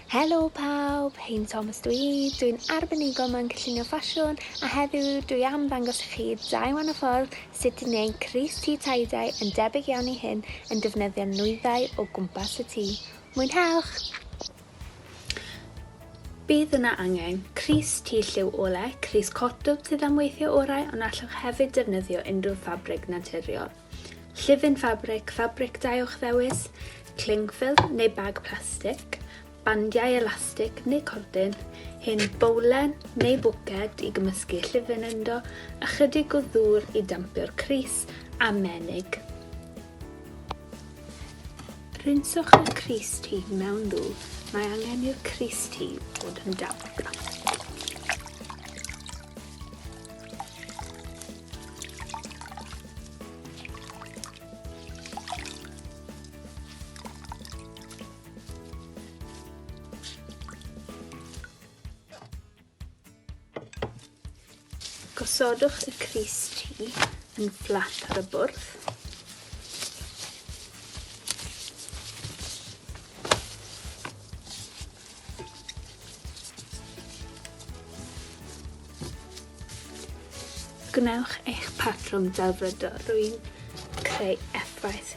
Helo pawb, Hein Thomas dw i, dwi'n arbenigo mewn cynllunio ffasiwn a heddiw dwi am ddangos i chi dau wahanol ffordd sut i wneud crys T tie-dye yn debyg iawn i hyn yn defnyddio nwyddau o gwmpas y tŷ. Mwynhewch! Bydd yna angen crys T lliw olau, crys cotwm sydd am weithio orau ond allwch hefyd defnyddio unrhyw ffabrig naturiol. Llyfn ffabrig, ffabrig da o'ch ddewis, cling film neu bag plastig, bandiau elastig neu cordyn, hen bowlen neu bwced i gymysgu llyfn ynddo, ychydig o ddŵr i dampio'r crys, a menig. Rinswch y crys T mewn ddŵr, mae angen i'r crys T fod yn damp. Gosodwch y crys T yn fflat ar y bwrdd. Gwnewch eich patrwm delfrydol. Rwy'n creu effaith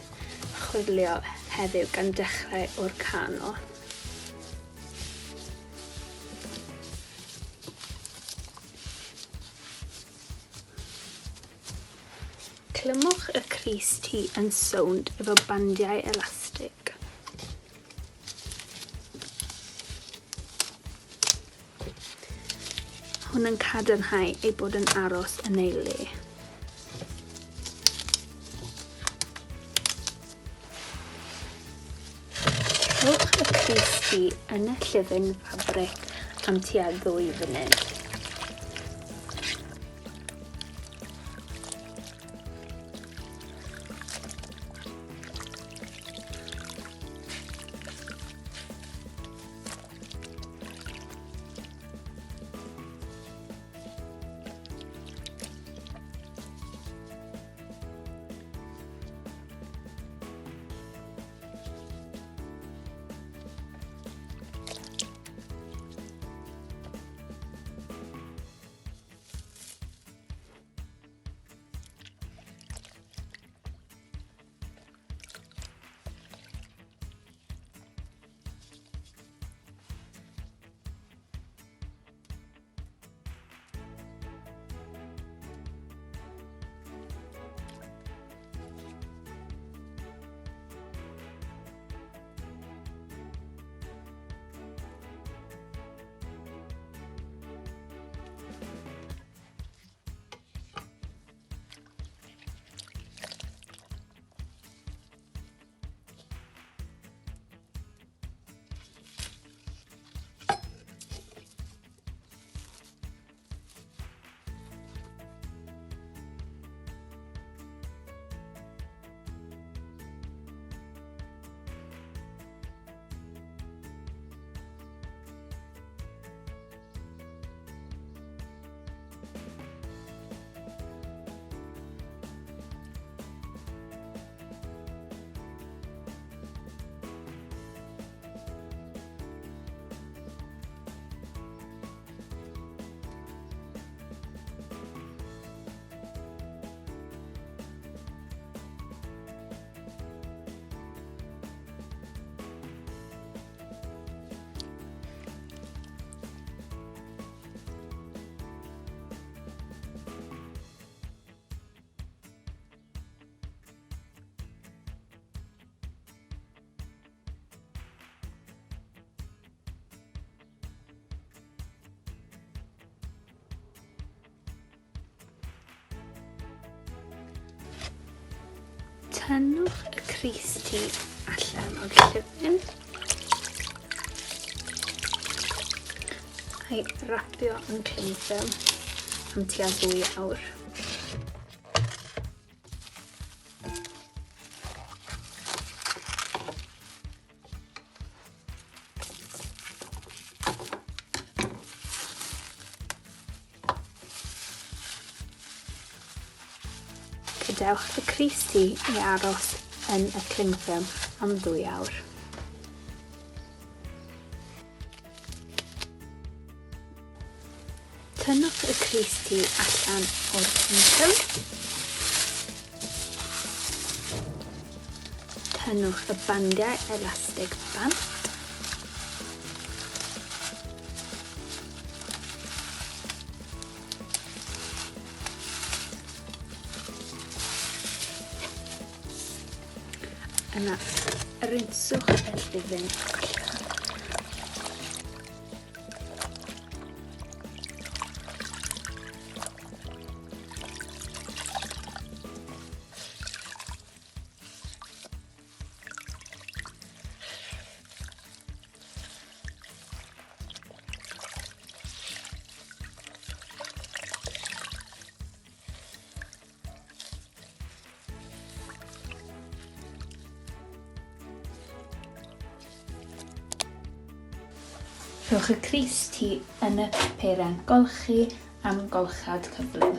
chwilio heddiw gan dechrau o'r canol. Clymwch y crys T yn sownd efo bandiau elastig. Hwn yn cadarnhau ei bod yn aros yn ei le. Rhowch y crys T yn y llyfn ffabrig am tua ddwy funud. Tynnwch y crys T allan o'r llyfn a'i rapio yn cling film am tua ddwy awr. Gadewch y crys T i aros yn y cling film am ddwy awr. Tynnwch y crys T allan o'r cynffon. Tynnwch y bandiau elastig bant. Yna, rinswch y llyfyn allan. Rhowch y crys-T yn y peiriant golchi am golchad cyflym.